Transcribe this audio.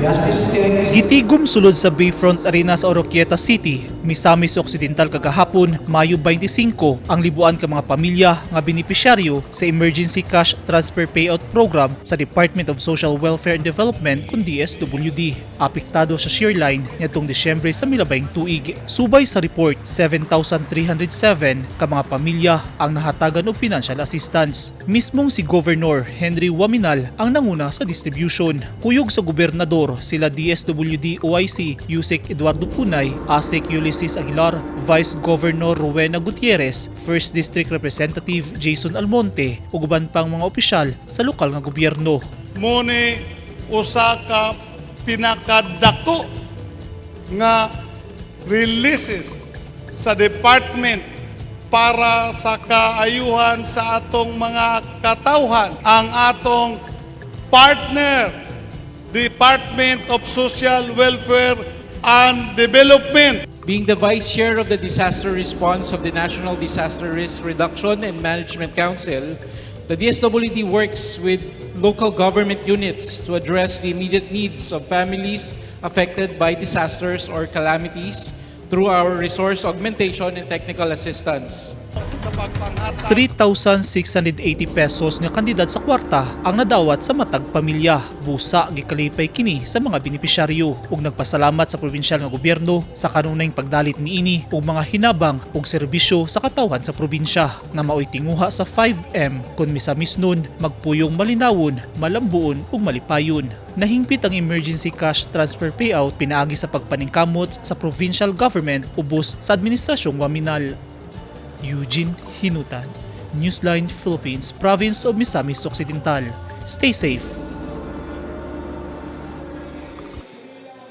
Justice checks. Gitigom sulod sa Bayfront Arena sa Oroquieta City, Misamis Occidental kagahapon, Mayo 25, ang libuan ka mga pamilya nga benepisyaryo sa Emergency Cash Transfer Payout Program sa Department of Social Welfare and Development kun DSWD. Apektado sa shear line niadtong Disyembre sa milabayng tuig. Subay sa report, 7,307 ka mga pamilya ang nahatagan og financial assistance. Mismong si Governor Henry Oaminal ang nanguna sa distribution. Kuyog sa gobernador sila DSWD OIC Usec Eduardo Punay, ASEC Ulysses Aguilar, Vice Governor Rowena Gutierrez, First District Representative Jason Almonte ug uban pang mga opisyal sa lokal nga gobyerno. Muni usa ka pinakadako nga releases sa department para sa kaayuhan sa atong mga katawhan, ang atong partner Department of Social Welfare and Development. Being the Vice Chair of the Disaster Response of the National Disaster Risk Reduction and Management Council, the DSWD works with local government units to address the immediate needs of families affected by disasters or calamities through our resource augmentation and technical assistance. Sa pagpanghatag 3,680 pesos nga kantidad sa kwarta ang nadawat sa matag pamilya. Busa gikalipay kini sa mga benepisyaryo ug nagpasalamat sa probinsyal nga gobyerno sa kanunayng pagdalit niini og mga hinabang ug serbisyo sa katawhan sa probinsya nga maoy tinguha sa 5M kon misamisnon, magpuyong malinawon, malambuon ug malipayon. Nahingpit ang emergency cash transfer payout pinaagi sa pagpaningkamot sa provincial government ubos sa administrasyong Oaminal. Eugene Hinutan, Newsline Philippines, Province of Misamis Occidental. Stay safe.